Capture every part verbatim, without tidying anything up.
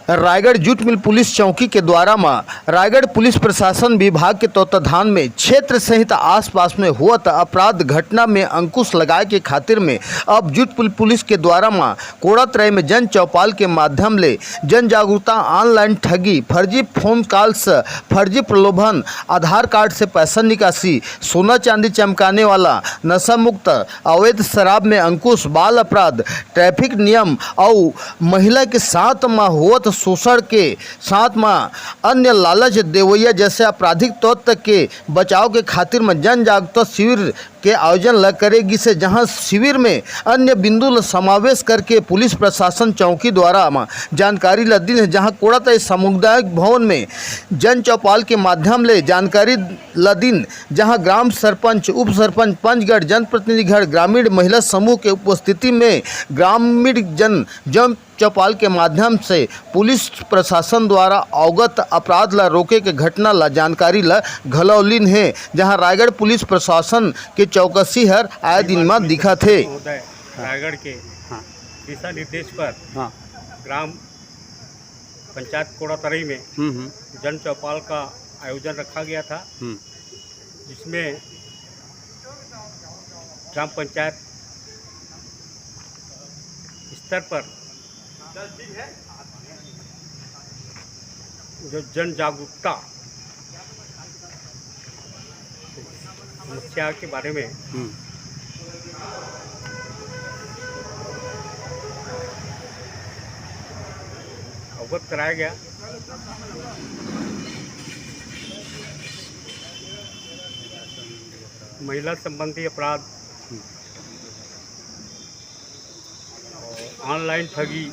Raigarh jute mill police चौकी के द्वारा म रायगढ़ पुलिस प्रशासन विभाग के तत्वाधान में क्षेत्र सहित आसपास में होवत अपराध घटना में अंकुश लगाए के खातिर में अब जूट मिल पुलिस के द्वारा म कोड़ातराई में जन चौपाल के माध्यम ले जन जागरूकता, ऑनलाइन ठगी, फर्जी फोन कॉल्स, फर्जी प्रलोभन, आधार कार्ड से पैसा निकासी, सोना चांदी चमकाने वाला, नशा मुक्त, अवैध शराब में अंकुश, बाल अपराध, ट्रैफिक नियम अउ महिला के साथ म होवत शोषण के साथ म अन्य लालच देवइया जैसे आपराधिक तत्व के बचाव के खातिर म जन जागरूकता शिविर के आयोजन ल करे गिस हे, जहां शिविर में अन्य बिंदु ल समावेश करके पुलिस प्रशासन चौकी द्वारा म जानकारी ल दिन हे, जहां कोड़ातराई सामुदायिक भवन में जन चौपाल के माध्यम ले जानकारी ल दिन, जहां ग्राम सरपंच, उप सरपंच, पंचगढ़ जनप्रतिनिधिगण, ग्रामीण महिला समूह के उपस्थिति में ग्रामीण जन जन चौपाल के माध्यम से पुलिस प्रशासन द्वारा अवगत अपराध ला रोके के घटना ला जानकारी ला घलो लीन हे, जहां रायगढ़ पुलिस प्रशासन के चौकसी हर आए दिन म दिखत हे। महोदय, हाँ। रायगढ़ के हाँ। दिशा निर्देश पर हाँ। ग्राम पंचायत कोड़ातराई में हम्म, हम्म। जन चौपाल का आयोजन रखा गया था, हम्म। जिसमें ग्राम पंचायत स्तर पर जो जन जागरूकता समस्या के बारे में हम्म। अवगत कराया गया। महिला संबंधी अपराध, हम्म। और ऑनलाइन ठगी,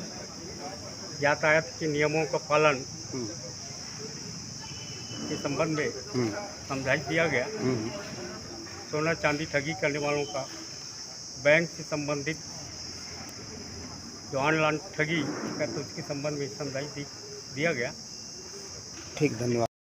यातायात के नियमों का पालन हम्म। के संबंध में हम्म। समझाइश दिया गया। हम्म। सोना चांदी ठगी करने वालों का, बैंक से संबंधित जो ऑनलाइन ठगी करते, उसके संबंध में समझाइश दी, दिया गया। ठीक, धन्यवाद।